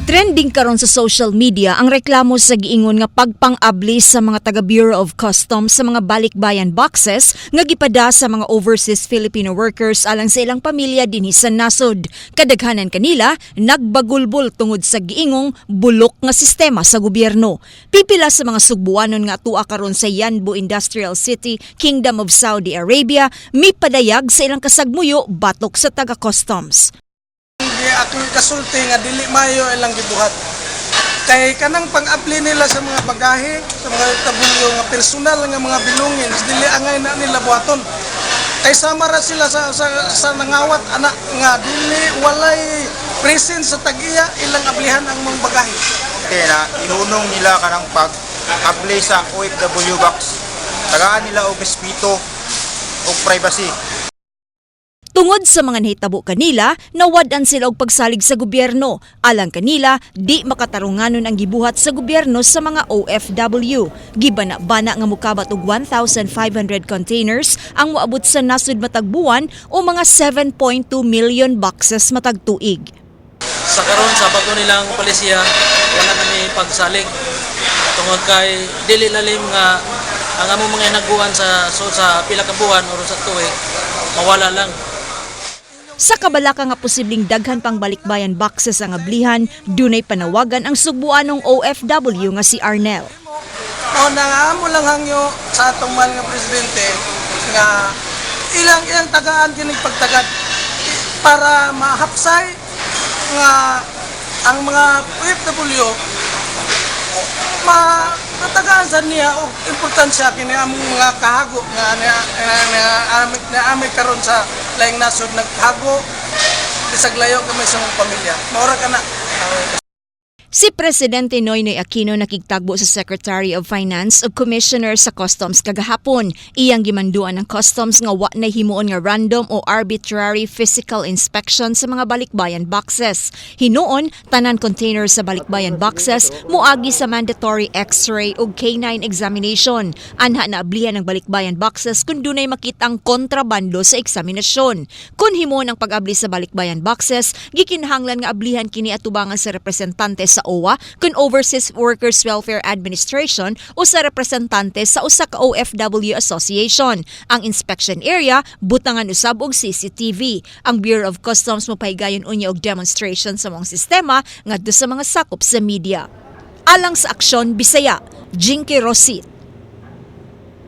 Trending karon sa social media ang reklamo sa giingon nga pagpang-abli sa mga taga Bureau of Customs sa mga balikbayan boxes nga gipada sa mga overseas Filipino workers alang sa ilang pamilya dinhi sa nasod. Kadaghanan kanila nagbagulbol tungod sa giingong bulok nga sistema sa gobyerno. Pipila sa mga Sugbuanon nga atua karon sa Yanbu Industrial City, Kingdom of Saudi Arabia, mipadayag sa ilang kasagmuyo batok sa taga Customs. Di akong kasulti nga dili mayo ilang gibuhat. Kay kanang pang-abli nila sa mga bagahe, sa mga tabulyo nga personal nga mga belongings, dili angay na nila buhaton. Kay sama ra sila sa nangawat ana nga dili walay presence sa tag-iya, ilang ablihan ang mga bagahe. Kaya na ihunong nila kanang pag abli sa OFW box. Tagaan nila og respeto og privacy. Tungod sa mga nahitabo kanila, nawad-an sila og pagsalig sa gobyerno. Alang kanila, di makatarunganon ang gibuhat sa gobyerno sa mga OFW. Gibana-bana nga mukabat og 1,500 containers ang moabot sa nasod matag buwan o mga 7.2 million boxes matag tuig. Sa karon, sa bago nilang polisiya, wala na mi pagsalig tungod kay dili lalim nga ang among mga inaguan sa pila ka buwan or sa tuig mawala lang. Sa kabalaka nga posibleng daghan pang balikbayan boxes ang ablihan, dunay panawagan ang Sugbuanong OFW nga si Arnel. Mao na nga amo lang hangyo sa atong mahal nga presidente nga ilang ilang tagaan kining pagtagad para mahapsay nga ang mga OFW ma natagaan sa niya og importansya kini among mga kahago nga na ami karon sa laing nasod, naghago bisag layo kami sa among pamilya. Mao ra kana. Si Presidente Noynoy Aquino nakigtagbo sa Secretary of Finance ug Commissioner sa Customs kagahapon. Iyang gimanduan ng Customs nga wa na himuon nga random o arbitrary physical inspection sa mga balikbayan boxes. Hinuon, tanan containers sa balikbayan boxes moagi sa mandatory X-ray ug K9 examination. Anha na ablihan ang balikbayan boxes kung dunay makitang kontrabando sa eksaminasyon. Kung himuon ang pag-abli sa balikbayan boxes, gikinahanglan nga ablihan kini atubangan sa representante sa OWWA kun Overseas Workers Welfare Administration o sa representante sa usa ka OFW association. Ang inspection area butangan usab og CCTV. Ang Bureau of Customs mopahigayon unya og demonstration sa mga sistema ngadto sa mga sakop sa media. Alang sa Aksyon Bisaya, Jinky Rosit.